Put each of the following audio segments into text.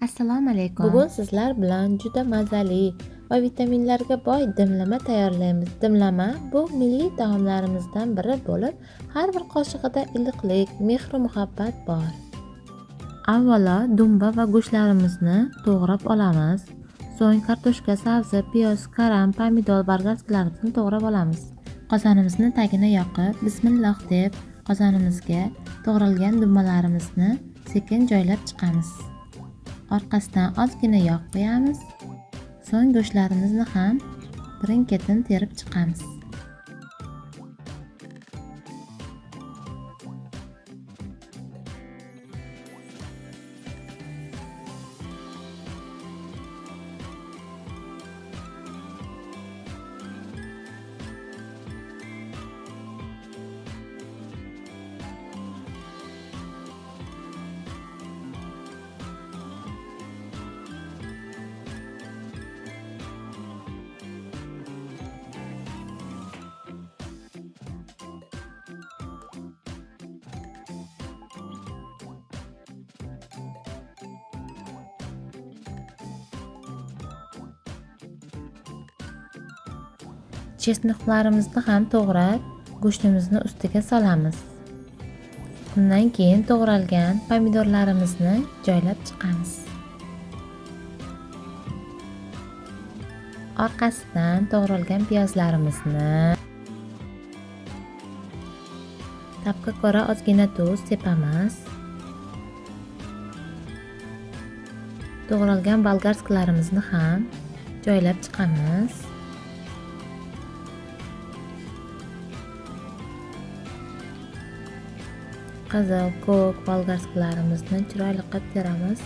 Assalomu alaykum. Bugun sizlar bilan juda mazali va vitaminlarga boy dimlama tayyorlaymiz. Dimlama bu milliy taomlarimizdan biri bo'lib, har bir qoshig'ida iliqlik, mehr-muhabbat bor. Avvalo dumba va go'shtlarimizni to'g'rab olamiz. So'ng kartoshka, sabzi, piyoz, karam, pomidor, bolgarskilarimizni to'g'rab olamiz. Qozonimizni tagini yoqib, bismillah deb qozonimizga to'g'ralgan dumbalarimizni sekin joylab chiqamiz. Orqasidan ozgina yog' qo'yamiz. So'ng go'shtlarimizni ham birin-ketin terib chiqamiz. Chesnoqlarimizni ham to'g'rab, go'shtimizni ustiga solamiz. Undan keyin to'g'ralgan pomidorlarimizni joylab chiqamiz. Orqasidan to'g'ralgan piyozlarimizni tabga ko'ra ozgina tuz sepamiz. To'g'ralgan bolgarskilarimizni ham joylab chiqamiz. Qizil, ko'k bolgarskilarimizni chiroyli qilib teramiz.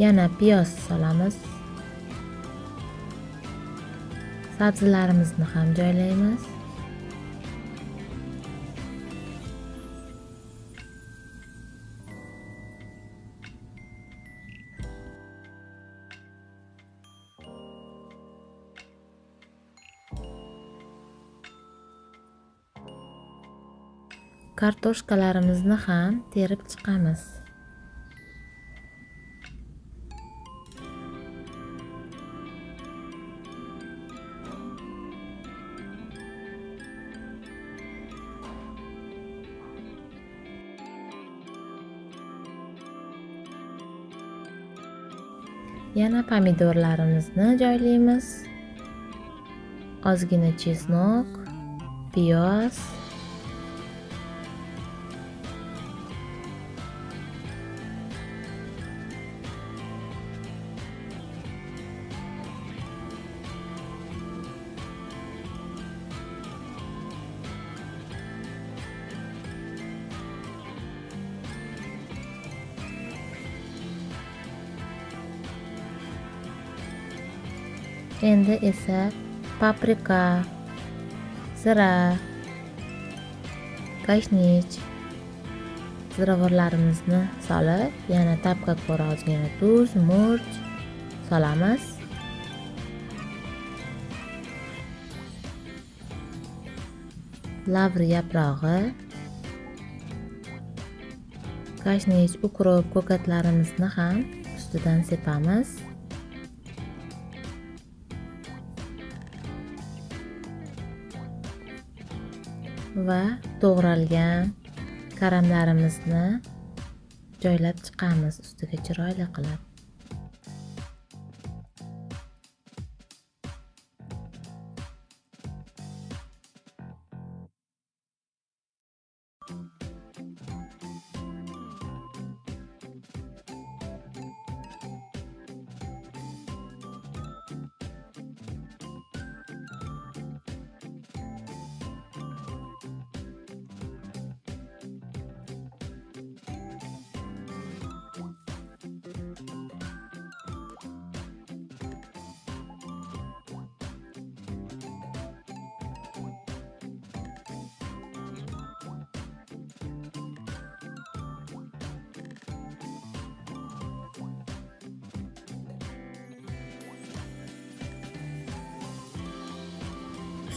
Yana piyoz solamiz. Sabzilarimizni ham joylaymiz. Kartoshkalarimizni ham terib chiqamiz. Yana pomidorlarimizni joylaymiz. Ozgina chesnok, piyoz. Endi esa paprika, zira, kashnich ziravorlarimizni solib, yana tabga ko'ra ozgina tuz, murch solamiz. Lavr yaprog'i, kashnich, ukrop ko'katlarimizni ham ustidan sepamiz. Va to'g'ralgan karamlarimizni joylab chiqamiz ustiga chiroyli qilib.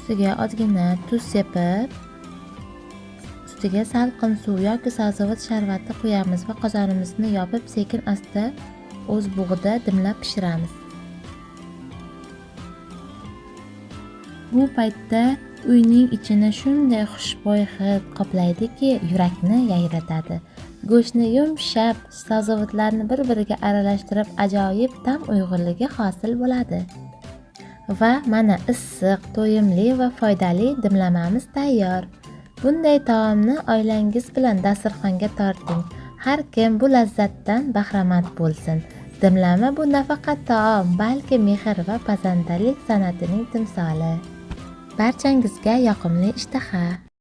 Ustiga ozgina tuz sepib, Ustiga salqin suv yoki sabzavot sharbati quyamiz va qozonimizni yopib, sekin asta o'z bug'ida dimlab pishiramiz. Bu paytda uyning ichini shunday xushbo'y hid qoplaydiki, yurakni yayratadi. Go'shtni yumshab, sabzavotlarni bir-biriga aralashtirib, ajoyib ta'm uyg'unligi hosil bo'ladi. Va mana issiq, to'yimli va foydali dimlamamiz tayyor. Bunday taomni oilangiz bilan dasturxonga torting. Har kim bu lazzatdan bahramand bo'lsin. Dimlama bu nafaqat taom, balki mehr va pazandalik san'atining timsoli. Barchangizga yoqimli ishtaha.